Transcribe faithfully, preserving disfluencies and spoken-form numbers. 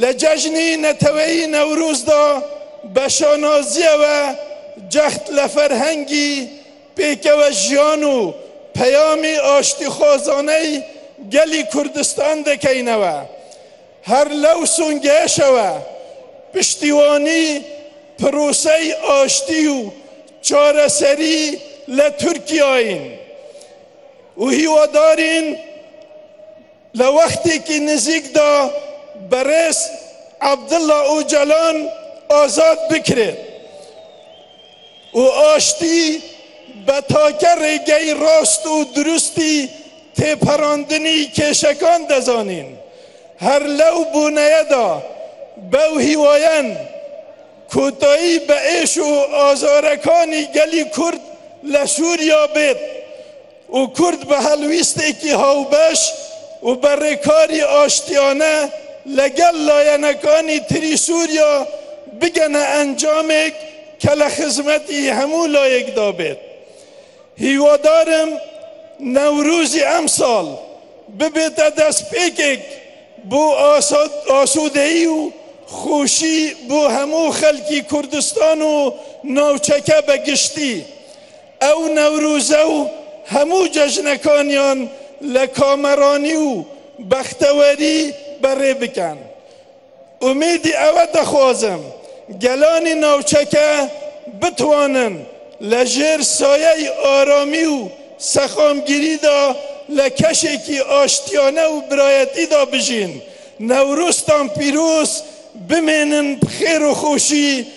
Li cejnî neteweyî Newroz de be şanaziyê we cext li ferhengî pêkewejiyan û peyamî aştîxwazaneyî gelî Kurdistan dikeyne we. Her lew songêşe we piştîwanî proseyî aştî û çareserî li Tirkiyeyê û hîwadarîn li wextêkî nizîk de berêz Abdullah Ocalan azad bikirê û aştî be take rêgeyî rast û durustî têperandinî kêşekan dizanîn. Her lew boneye de bew hîwayen kotayî be êş û azarekanî gelî Kurd li Sûriya bêt û Kurd bi helwîstekî hawbeş û bi rêkarî aştiyane li gel layenekanî tirî Sûriya bigene encamek ke li xizmetî hemû layek de bêt. Hîwadar im Newrozî emsal bibête destpêkek bo asa-, asûdeyî û xweşî bo hemû xelkî Kurdistan û navçeke be giştî. Ew Newroze û hemû cejnekaniyan li kameranî û bextewerî berê bikin. Umêdî ewe dixwazim, gelanî navçeke bitwanin li jêr sayeyî aramî û sexamgirî de li keşekî aştiyane û birayetî de bijîn. Newroztan pîroz, bimênin bi xêr û xweşî.